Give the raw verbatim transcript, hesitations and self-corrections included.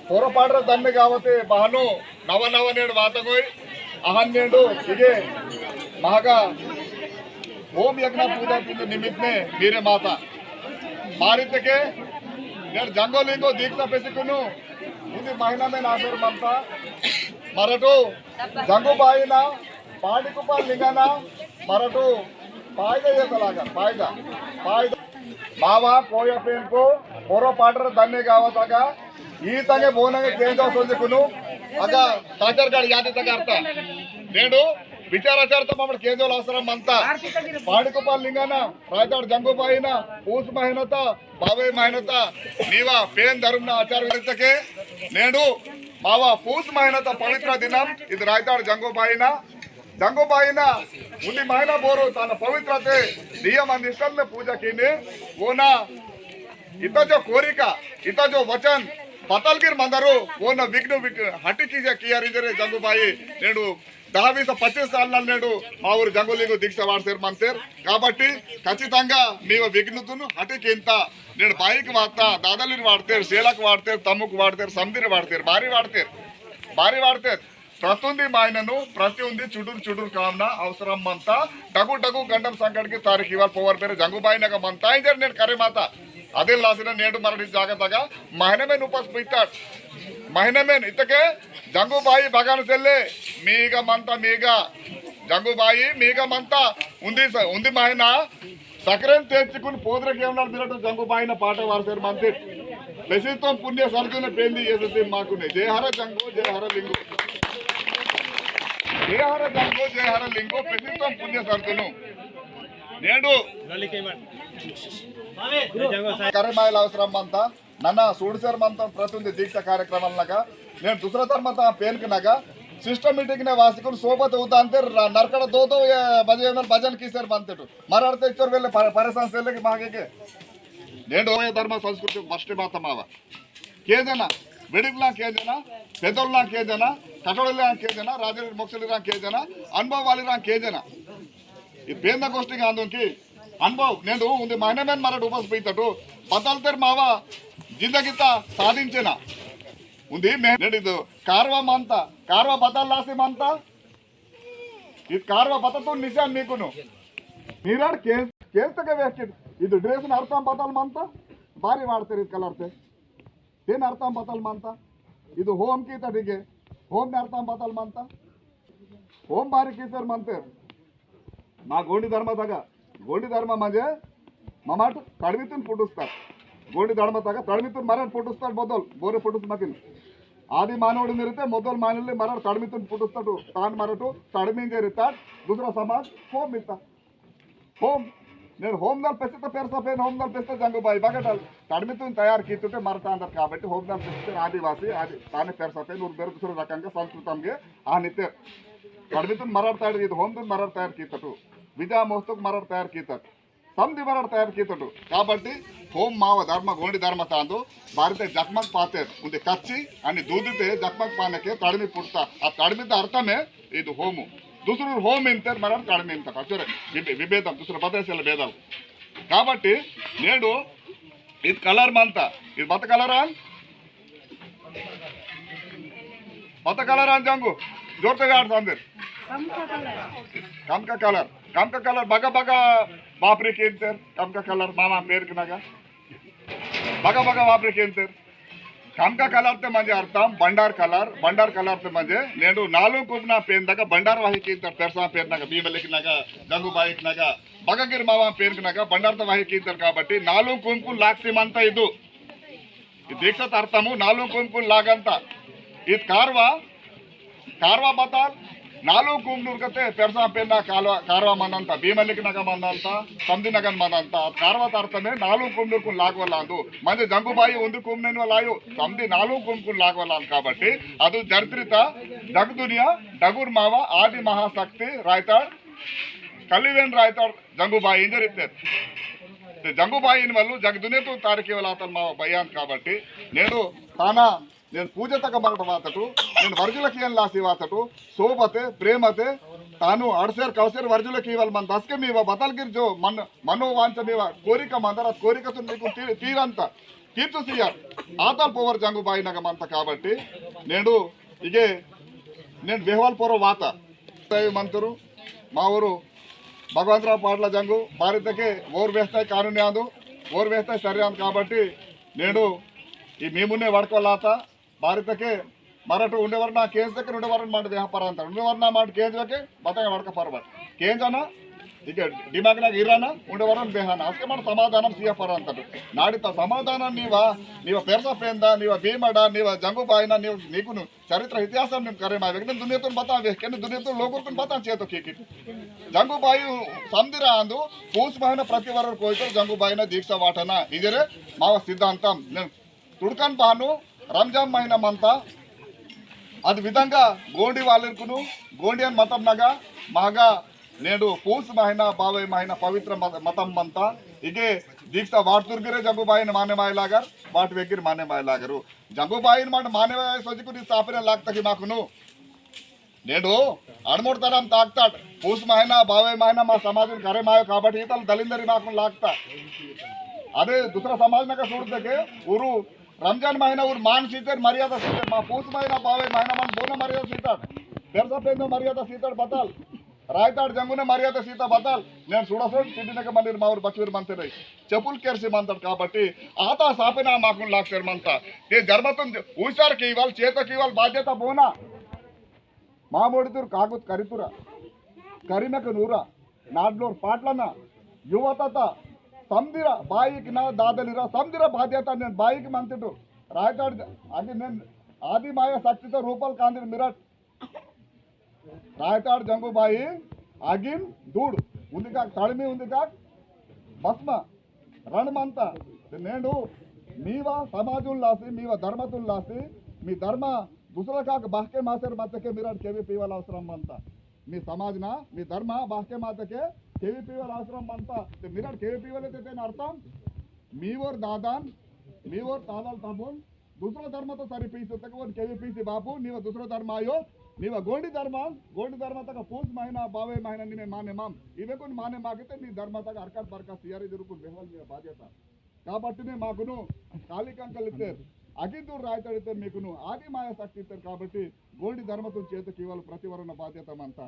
पोरो पाटर दन्ने गावते बहानो नवा नवा नेड वातगोई अहन नेडो इगे महागा होम यज्ञ पूजा पिंड निमित्तने मीरे माता मारितके नेड जंगो लिंगो दीक्षा पेसिकुनु उन्दी महीना में नासर मंता मरटो जंगो बाईना पांडी कुपार लिंगाना मरटो फायदा ये तलागा फायदा फायदा मावा कोया पेन को पोरो पाटर दन्ने गावतागा ई तंगे बोनंगे केंजो सोंजे कुनु अगा काचरगढ़ यादी तक अर्थ नेडो विचाराचार तो ममड़ केंजो लासरा मंता पांडी कुपार लिंगाना रायताड़ जंगो बाईना पूस महीनता बावे महीनता नीवा पेन धर्मना आचार विधि तके नेडो मावा पूस महीनता पवित्र दिनम इद रायताड़ जंगो बाईना जंगो बाईना उन्दी महीना बोरो ताना पवित्रते नियम निष्ठल में पूजा कीने वोना इता जो कोरिका इता जो वचन पतलगिर मंदरो वोना विघ्न विघ्न हटी कीजे किया रिजरे जंगो बाई नेडो दहा वीस पच्चीस साल नल नेडो मावूर जंगो लिंगो दीक्षा वाड़सेर मंतेर काबट्टी खचितंगा मीवा विघ्नतुनु हटी कींता नेड बाईक वाता दादलिर वाड़तेर सेलक वाड़तेर तमुक वाड़तेर समदिर वाड़तेर बारी वाड़तेर बारी वाड़तेर प्रति उन्दी मायननु प्रति उन्दी चुडुर चुडुर कामना अवसरम मंता डगु डगु गंडम संकट की तारीख इवाल पोवर पेरे जंगुबाई नगा मंता इंजर नेट करे माता अदिल लासिन नेट मरड़ी जागतगा महीने में उपास पीताट महीने में इतके जंगुबाई बगान सेल्ले मीगा मंता मीगा जंगुबाई मीगा मंता उन्दी स- उन्दी महीना सक्रेन तेच्चिकुन पोद्र केवनार मिरट जंगो बाईना पाटा वारसेर मंते। पेसितोम पुण्य सर्जुन पेंदी येससे माकुने। जय हर जंगो, जय हर लिंगो। जय हर जंगो, जय हर लिंगो, पेसितोम पुण्य सर्जुनु। नेडु करे मायला अवसरम मंता। नना सूडसेर मंता प्रति उन्दी दीक्षा कार्यक्रमलनगा। नेडु दुसरा धर्मता पेनकनगा। Systematic ने वासिकुन सोबत उदांते र-, नरकड़ दो दो ये भजन, भजन कीसेर मंतेटु। मराठते इच्चोर वेले परे-, परेशान सेले की मागे के। नेडो ये धर्म संस्कृति बस्टे बात मावा। केंजना, बेडिकला केंजना, पेदोलला केंजना, कटोड़ला केंजना, राजल मोक्सलीरा केंजना, अनुभव वालीरा केंजना। ई पेंदा गोष्ठी गांधों की अनुभव नेडो उन्दे मायने में मराठ उपास पीतटो बदलतेर मावा जिंदगीता साधिंचना। उन्दे में नेडो कारवा मंता, कारवा बदल लासे मंता। इद कारवा बततुन निशान मीकुनु। मीराड केस, केस तके वेस्टिड। इद dress न अर्थम बतल मंता। बारी वाड़तेर इद colour ते। तेन अर्थम बतल मंता। इद home कीता ठीके। Home न अर्थम बतल मंता। Home बारी कीसेर मंतेर। मा गोंडी धर्म तगा। गोंडी धर्म म्हणजे ममाट तड़मितुन पुटुस्तार। गोंडी धर्म तगा तड़मितुन मरण पुटुस्तार बदल। बोरे पुटुस मकिन। आदि मानवुडु नेरिते मोदल मानवुडु मरण तड़मितुन पुटुस्ताटु। तान मरटु तड़मिंजे रिताट। दूसरा समाज home इत्ता। Home। नेडु home दल पेस्ते पेरसा पेन home दल पेस्ते जंगुबाई बगटल। तड़मितुन तयार कीतुटे मरटांदर काबट्टी home दल पेस्ते आदिवासी आदि ताने पेरसा पेन उर्बेर दूसरा रकंगा संस्कृतंगे आनिते। तड़मितुन मरड़ तयार कीतु home दुन मरड़ तयार कीतटु। विजा मोस्तुक मरड़ तयार कीतटु। समदी मरड़ तयार कीतटु। काबट्टी home माव धर्म गोंडी धर्म तांदु बारिते जकमक पातेर उन्दे कच्ची अनि दूदिते जकमक पानके तड़मी पुट्टा। आ तड़मीते अर्थमे इद home। दूसरू home इंतेर मरड़ तड़मी इंतेर। अचोरे विभे-, विभेदम दूसरू बदल सेल भेदल। काबट्टी नेडु इद colour मंता। इद बत colour आन? बत colour आन जंगु? जोर से गाड़ सांदेर। कमका colour। कमका colour। बगा बगा वापरी केंतेर। कमका colour मामा पेरकनगा। बगा बगा वापरी केंतेर। कमका colour ते म्हणजे अर्थम बंडार colour। बंडार colour ते म्हणजे नेडु नालुंग कुमना पेनदगा बंडार वाही केंतेर। पेरसा पेनदगा, भीमलेकनगा, जंगुबाईकनगा, बगा गिर मामा पेरकनगा बंडार ते वाही केंतेर काबट्टी नालुंग कुमकुन लागसी मंता इदु। ई दीक्षात अर्थमु नालुंग कुमकुन लागंता। इद कारवा, कारवा बताल, नालुंग कुमनुर कते पेरसा पेन्ना कालवा, कारवा मंदंता, भीमलिकनगा मंदंता, समदिनगन मंदंता। कारवात अर्थमे नालुंग कुमनुरकुन लागवलांदु। म्हणजे जंगुबाई उंदी कुमनेन वलायु, समदी नालुंग कुमकुन लागवलांद काबट्टी, अदु चरित्रित जग दुनिया डगुर मावा आदि महाशक्ति रायताड़, कलिवेन रायताड़ जंगुबाई इंजर इत्तेर। ते जंगुबाई इन वल्लु जग दुनिया तू तारकी वाला आतल मावा बयान काबट्टी, नेनु ताना, नेनु पूजा तक मरट वातटु, नेनु वर्जुलक येन लासी वातटु, सोबते, प्रेमते, तानु अड़सेर कवसेर वर्जुलक ईवल मंदस्के मीवा बतलगिर जो मन, मनोवांछ मीवा कोरिक मंदर, अद कोरिकतुन मीकु ती-, तीरंत। कीप तो सिया आतल पोवर जंगू बाई नग मंता काबट्टी नेडू इगे नेन वेहवाल पोरो वाता। तय मंतुरु मा ऊरु भगवंतराव पाटला जंगू बारितके ओर वेहताय कानून आंदु, ओर वेहताय सरी आंदु काबट्टी नेडू ई मी मुन्ने वड़कोलाता बारितके मरटु उंडे वरना केंज तक उंडे वरन माट वेहा परांतर उंडे वरना माट केंज वके बताय वड़क परबट केंज अना इके दिमाग ना गिराना उंडे वरन बेहाना असके माट समाधानम सिया परांतर नाड़ी ता समाधानम नीवा नीवा पेरसा पेंदा नीवा भीमड़ा नीवा जंगू बाईना नीवा नीकुनु चरित्र इतिहास निम करे मा वेगन दुनिया तुन बता वे केन दुनिया तुन लोगों तुन बता चेतो की की जंगू बाई समदिरा आंदु पूस महीना प्रतिवार कोई तो जंगू बाईना दीक्षा वाटना इंजरे मावा सिद्धांतम तुड़कन बानु रमजान महीना मंता अद विधंगा गोंडी वालिरकुनु गोंडियन मतम नगा मागा नेडू पूस महीना बावे महीना पवित्र मत-, मतम मंता इगे दीक्षा वाटतुर गिरे जंगू बाईन माने माय लागर वाट वेगिर माने माय लागरू जंगू बाईन माट माने माय सोजिकुनी सापने लागता की माकुनु नेडू अड़मोड़ तरम ताकताट पूस महीना बावे महीना मा समाज करे मायो काबट इतल दलिंदरी माकुन लागता। अदे दूसरा समाज नका सूड़ते के उरु रमजान महीना उर मान सीतेर मर्यादा सीतेर मा पूस महीना बावे महीना मन बोना मर्यादा सीताट बेरसा पेंदो मर्यादा सीताट बताल रायताड़ जंगुने मर्यादा सीता बताल नेन सुड़सोड़ चिड्डिनक मंदिर मावर बचवीर मंते रही चपुल केरसी मंतड़ काबट्टी आता सापिना माकुन लाक्सेर मंता ते धर्मतुन उसार कीवाल चेत कीवाल बाध्यता बोना मामोड़ितुर कागुत करितुरा करिनक नूरा नाडलोर पाटलना युवतता समदिरा बाईक ना दादलिरा समदिरा बाध्यता नेन बाईक मंतिटु रायताड़ आदि नेन आदि माया शक्तिता रूपल कांदिर मिरट रायताड़ जंगू बाई आगिन दूड़ उंदिका तड़मी उंदिका भस्म रण मंता ते नेंडू मीवा समाजुन लासी मीवा धर्मतुन लासी मी धर्म दूसरा काक बाहके मासेर मतके मिराट केवी पीवाल अवसरम मंता मी समाज ना मी धर्म बाहके मतके केवी पीवाल अवसरम मंता ते मिराट केवी पीवाले ते तेन अर्थम मीवर दादान मीवर तादल तमुन दूसरो धर्म तो सरी पीसी तक वन केवी पीसी बापू नीव दूसरो धर्म आयो नीव गोंडी धर्म गोंडी धर्म तक पूस महीना बावे महीना निमे माने माम इवे कुन माने मागिते नी धर्म तक अरकत बरकत सियारी जरूर कुन बेहवल नीव बाध्यता काबट्टी ने माकुनु काली कंकल इत्तेर अगिंदूर रायताड़ इत्तेर मीकुनु आदि माया शक्ति इत्तेर काबट्टी गोंडी धर्मतुन चेत कीवाल प्रतिवरण बाध्यता मंता